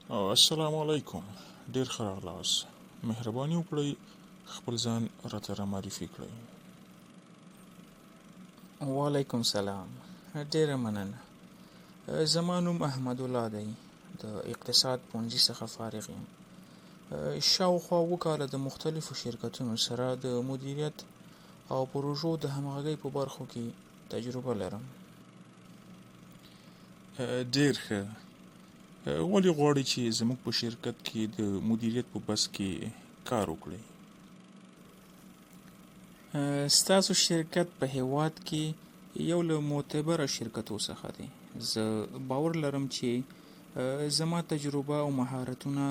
السلام علیکم، ډیر ښه راغلاست. مهرباني وکړئ خپل ځان راته را معرفي کړئ. وعلیکم سلام، ډیره مننه. زما نوم احمدالله دی، د اقتصاد پوهنځي څخه فارغ یم. شاوخوا 7 کاله د مختلفو شرکتونو سره د مدیریت او پروژو د همغږۍ په برخو کې تجربه لرم. ډیر ښه. ولې غواړئ چې زموږ په شرکت کې د مدیریت په بست کې کار وکړئ؟ ستاسو شرکت په هیواد کې یو له معتبره شرکتو څخه دی. زه باور لرم چې زما تجربه او مهارتونه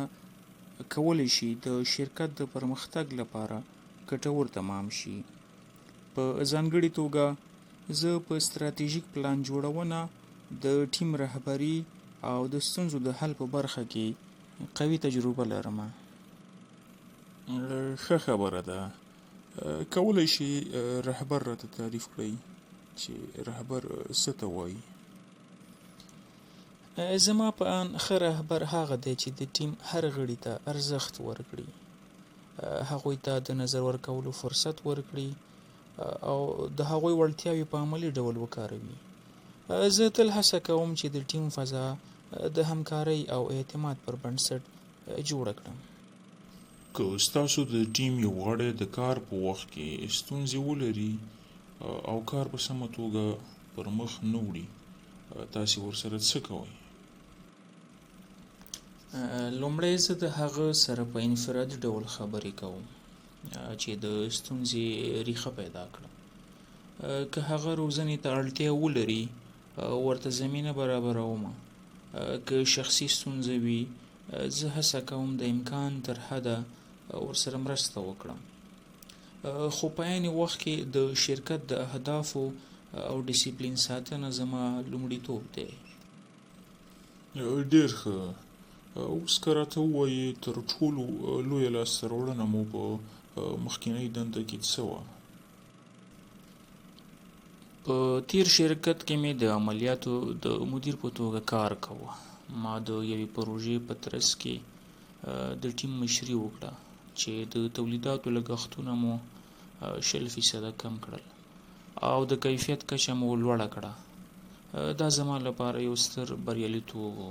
کولی شي د شرکت د پرمختګ لپاره ګټور تمام شي. په ځانګړي توګه، زه په ستراتیژیک پلان جوړونه، د ټیم رهبري او د ستونزو د حل په برخه کې قوي تجربه لرم. ښه خبره ده. کولی شئ رهبر راته تعریف کړئ چې رهبر څه ته وایي؟ زما په اند ښه رهبر هغه دی چې د ټیم هر غړي ته ارزښت ورکړي، هغوی ته د نظر ورکولو فرصت ورکړي او د هغوی وړتیاوې په عملي ډول وکاروي. زه تل هڅه کوم چې د ټیم فضا د همکارۍ او اعتماد پر بنسټ جوړه کړم. که ستاسو د ټیم یو غړی د کار په وخت کې ستونزې ولري او کار په سمه توګه پر مخ نه وړي، تاسې ورسره څه کوئ؟ لومړی زه د هغه سره په انفرادي ډول خبرې کوم چې د ستونزې ریښه پیدا کړم. که هغه روزنې ته اړتیا ولري، ورته زمینه برابروم. که شخصي ستونزه وي، زه هڅه کوم د امکان تر حده ورسره مرسته وکړم، خو په عین وخت کې د شرکت د اهدافو او ډیسپلین ساتنه زما لومړیتوب دی. ډیر ښه. اوس که راته ووایې تر ټولو لویه لاسته راوړنه مو په مخکینۍ دنده کې څه وه؟ په تیر شرکت کې مې د عملیاتو د مدیر په توګه کار کاوه. ما د یوې پروژې په ترڅ کې د ټیم مشري وکړه چې د تولیداتو لګښتونه مو 20% کم کړل او د کیفیت کچه مو لوړه کړه. دا زما لپاره یو ستر بریالیتوب و.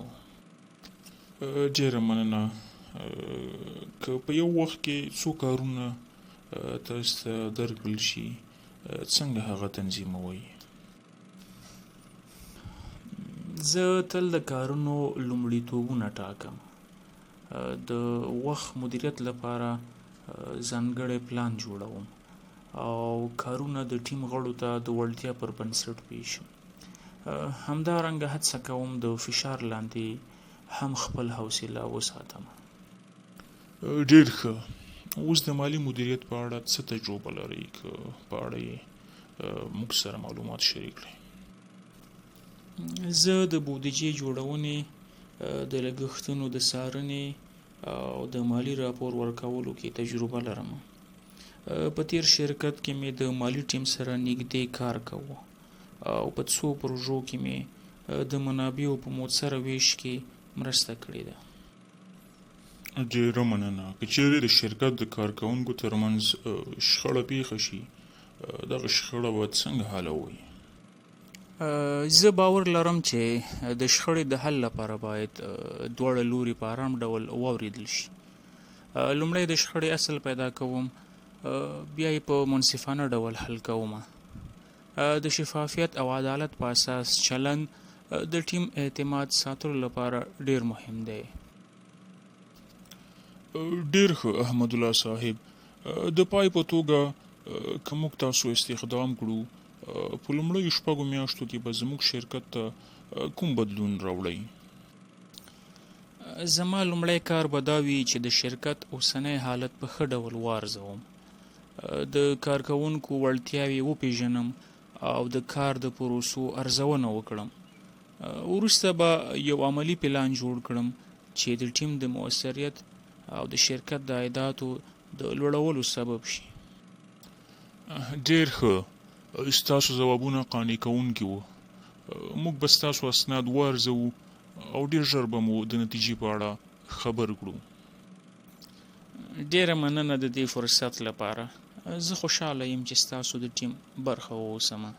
ډیره مننه. که په یو وخت کې څو کارونه تاسو ته درکړل شي، څنګه هغه تنظیموئ؟ زه تل د کارونو لومړیتوبونه ټاکم، د وخت مدیریت لپاره ځانګړی پلان جوړوم او کارونه د ټیم غړو ته د وړتیا پر بنسټ ویشم. همدارنګه هڅه کوم د فشار لاندې هم خپل حوصله وساتم. ډیر ښه. اوس د مالي مدیریت په اړه څه تجربه لرئ؟ که په اړه یې موږ سره معلومات شریک کړئ. زه د بودیجې جوړونې، د لګښتونو د څارنې او د مالي راپور ورکولو کې تجربه لرم. په تیر شرکت کې مې د مالي ټیم سره نږدې کار کاوه او په څو پروژو کې مې د منابعو په موثره ویش کې مرسته کړې ده. ډیره مننه. که چیرې د شرکت د کارکوونکو ترمنځ شخړه پیښه شي، دغه شخړه به څنګه حلوئ؟ زه باور لرم چې د شخړې د حل لپاره باید دواړه لوري په ارام ډول واوریدل شي. لومړی د شخړې اصل پیدا کوم، بیا یې په منصفانه ډول حل کوم. د شفافیت او عدالت په اساس چلند د ټیم اعتماد ساتلو لپاره ډیر مهم دی. ډیر ښه احمدالله صاحب. د پای په توګه، که موږ تاسو استخدام کړو، په لومړیو 6 میاشتو کې به زموږ شرکت ته کوم بدلون راوړئ؟ زما لومړی کار به دا وي چې د شرکت اوسنی حالت په ښه ډول وارزوم، د کارکوونکو وړتیاوې وپیژنم او د کار د پروسو ارزونه وکړم. وروسته به یو عملي پلان جوړ کړم چې د ټیم د مؤثریت او د شرکت د عایداتو د لوړولو سبب شي. ډیر ښه. ستاسو ځوابونه قانع کوونکي وو. موږ به ستاسو اسناد وارزوو او ډیر ژر به مو د نتیجې په اړه خبر کړو. ډېره مننه د دې فرصت لپاره. زه خوشحاله یم چې ستاسو د ټیم برخه واوسم.